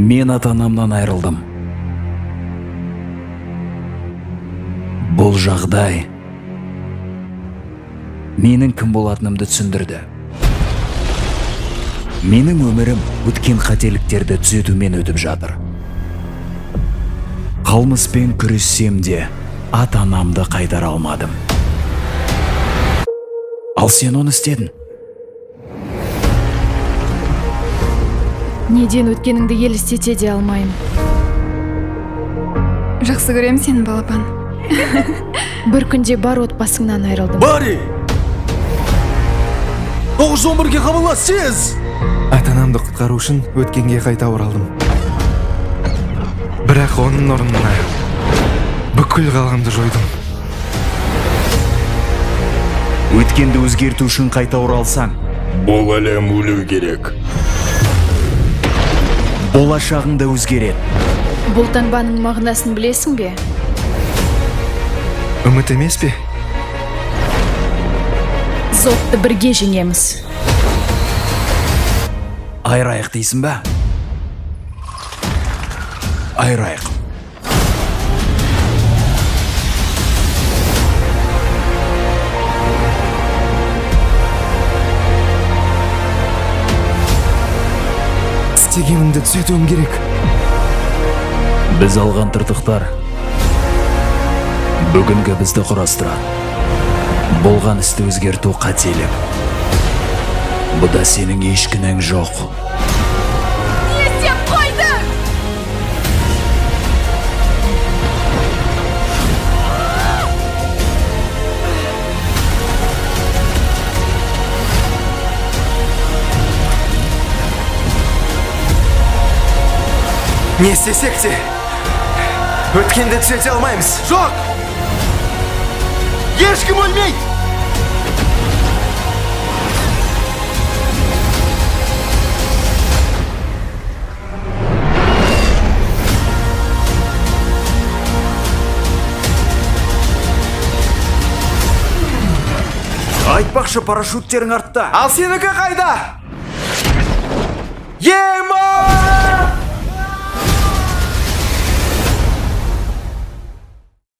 Мен ата-анамнан айырылдым. Бұл жағдай менің кім болатынымды түсіндірді. Менің өмірім өткен қателіктерді түзетумен өтіп жатыр. Қылмыспен күрессем де, ата-анамды қайтара алмадым. Ал сен оны істедің. Неден өткеніңді елестете де алмаймын. Жақсы көрем сені, балапан. Бір күнде бар отбасыңнан айырылдым. Барри! 911-ге хабарлас, тез! Ата-анамды құтқару үшін өткенге қайта оралдым. Бірақ оның орнына бүкіл қаламды жойдым. Өткенді өзгерту үшін қайта оралсаң, Бұл әлем өлу керек. болашағың да өзгереді. Бұл таңбаның мағынасын білесің бе? Үміт емес пе? Зодты бірге жеңеміз. Айырайық дейсің ба? Айырайық. Істегенімді түзетуім керек. Біз алған тыртықтар бүгінгі бізді құрастырады. Болған істі өзгерту қателік. Бұда сенің еш кінәң жоқ. Не істеп қойдың? Не істесек те, өткенді түзете алмаймыз. Жоқ! Ешкім өлмейді! Айтпақшы, парашюттерің артта. Ал сенікі қайда? Ема!